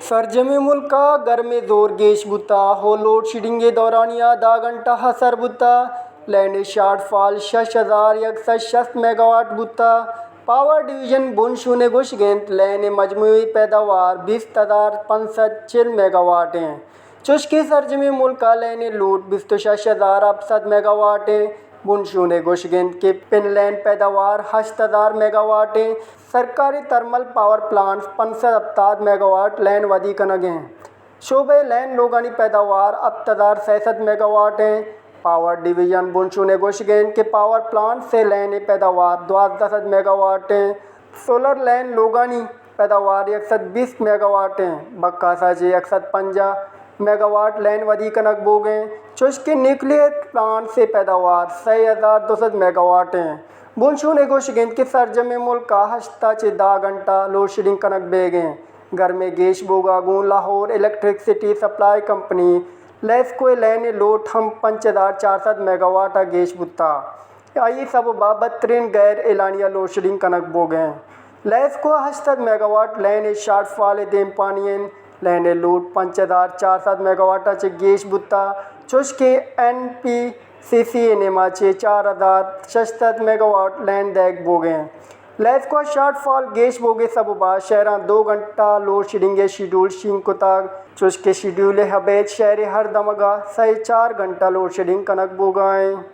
سرجمیں ملک ءَ گرمیں زور گیش بوتا ءُ لوڈ شیڈنگ ءِ دورانیہ دہ گھنٹہ ءَ سر بوتا۔ لین ءِ شارٹ فال شش ہزار یک سد شست میگا واٹ بوتا۔ پاور ڈویژن بنشون ءِ گوشگ انت، لین ءِ مجموعی پیداوار بیست ہزار پنچ سد چل میگا واٹ انت، چوشکہ سرجمیں ملک ءَ لین ءِ لوڈ بیست ءُ شش ہزار ہپت سد میگا واٹ انت۔ بنشون ءِ گوشگ انت کہ پن لین پیداوار ہشت ہزار میگا واٹ انت۔ سرکاری تھرمل پاور پلانٹس پنچ سد ہپتاد میگا واٹ لین ودی کنگ انت۔ شعبہ لین لوگانی پیداوار ہپت ہزار سئے سد میگا واٹ انت۔ پاور ڈویژن بنشون ءِ گوشگ انت کہ پاور پلانٹس ءِ لین ءِ پیداوار دوازدہ سد میگا واٹ انت۔ سولر لین لوگانی پیداوار یک سد بیست میگا واٹ انت۔ بکاسا چہ یک سد پنجاہ میگا واٹ لین ودی کنگ بوگ انت، چوشکہ نیوکلیئر پلانٹس ءِ پیداوار سئے ہزار دو سد میگا واٹ انت۔ بنشون ءِ گوشگ انت کہ سرجمیں ملک ءَ ہشت ءَ چہ دہ گھنٹہ لوڈ شیڈنگ کنگ بیگ انت۔ گرمیں گیش بوگ ءَ گوں Lahore electricity supply company LESCO ءِ لین ءِ لوڈ ہم پنچ ہزار چار سد میگا واٹ ءَ گیش بوتا۔ آئی ءِ سبب ءَ بدترین غیر اعلانیہ لوڈ شیڈنگ کنگ بوگ ءَ انت۔ لیسکو ءَ ہشت سد میگا واٹ لین ءِ شارٹ فال ءِ دیمپانی انت۔ لین ءِ لوڈ پنچ ہزار چار سد میگا واٹ ءَ چہ گیش بوتا، چوشکہ این پی سی سی ءِ نیما چہ چار ہزار شش سد میگا واٹ لین دئیگ بوگ ءَ انت۔ لیسکو ءَ شارٹ فال گیش بوگ ءِ سبب ءَ شہراں دو گھنٹہ لوڈ شیڈنگ ءِ شیڈول شنگ کتگ، چوشکہ شیڈول ءِ ابید شہر ءِ ہر دمگ ءَ سئے چار گھنٹہ لوڈ شیڈنگ کنگ بوگ ءَ انت۔